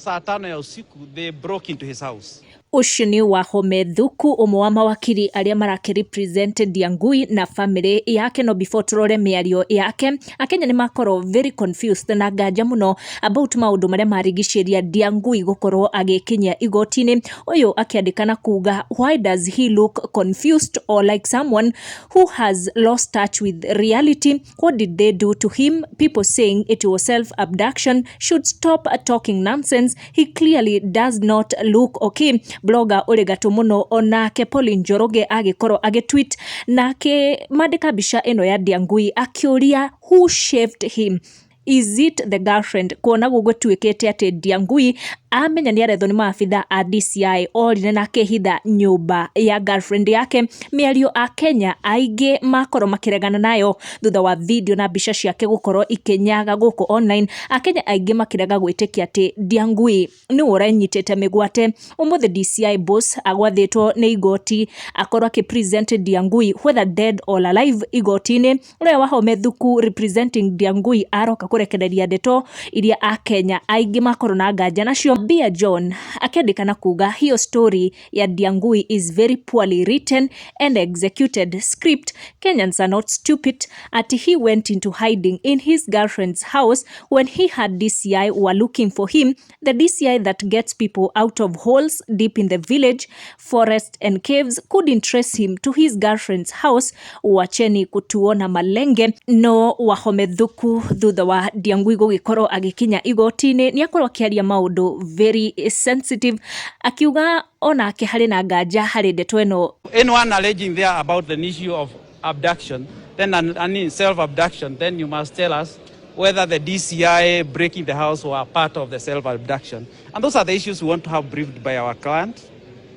Saa 5 ya usiku they broke into his house. Ũcio nĩ Wahome Thuku, ũmwe wa mawakiri arĩa marakĩ represent Ndiangui na family yake. No before tũrore mĩario yake, akenya nĩ makorwo very confused na nganja mũno about maũndũ marĩa marigicĩria Ndiangui gũkorwo agĩkinyia igoti-inĩ. Ũyũ akĩandĩka na kuga, "Why does he look confused or like someone who has lost touch with reality? What did they do to him? People saying it was self abduction should stop talking nonsense. He clearly does not look okay." Blogger ũrĩ gatũ mũno onake Pauline Njoroge agĩkorwo agĩtweet na akĩmandĩka mbica ĩno ya Ndiangui akĩũria, "Who shaved him? Is it the girlfriend?" Kuona gũgũtuĩkĩte atĩ Ndiangui amenya nĩ arethwo nĩ maabitha a DCI, orire na akĩhitha nyũmba ya girlfriend yake. Mĩario a Kenya aingĩ makorwo makĩregana nayo thutha wa video na mbica ciake gũkorwo ikĩnyaga gũkũ online, akenya aingĩ makĩrega gwĩtĩkia atĩ Ndiangui nĩwe ũrenyitĩte mĩgwate. Ũmũthĩ DCI boss agwathĩtwo nĩ igoti akorwo akĩ present Ndiangui, whether dead or alive, igoti-inĩ. Ũrĩa Wahome Thuku representing Ndiangui aroka kũrekereria ndeto iria akenya aingĩ makorwo na nganja nacio. Bia John akĩandĩka na kuga, "Hiyo story ya Ndiangui is very poorly written and executed script. Kenyans are not stupid ati he went into hiding in his girlfriend's house when he had DCI were looking for him. The DCI that gets people out of holes deep in the village, forest and caves couldn't trace him to his girlfriend's house. Wacheni kutuona malenge." No Wahome Thuku thutha wa Ndiangui gũgĩkorwo agĩkinya igoti-inĩ nĩ akorwo akĩaria maũndũ very sensitive, akiuga onake harĩ na nganja harĩ ndeto ĩno. Anyone alleging there about the issue of abduction, then an self-abduction, then you must tell us whether the DCI breaking the house were part of the self-abduction. And those are the issues we want to have briefed by our client.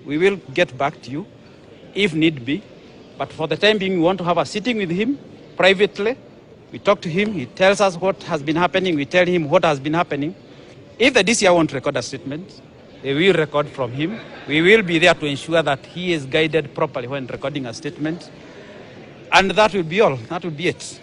We will get back to you if need be. But for the time being, we want to have a sitting with him privately. We talk to him. He tells us what has been happening. We tell him what has been happening. If the DCI want to record a statement, they will record from him. We will be there to ensure that he is guided properly when recording a statement. And that will be all. That will be it.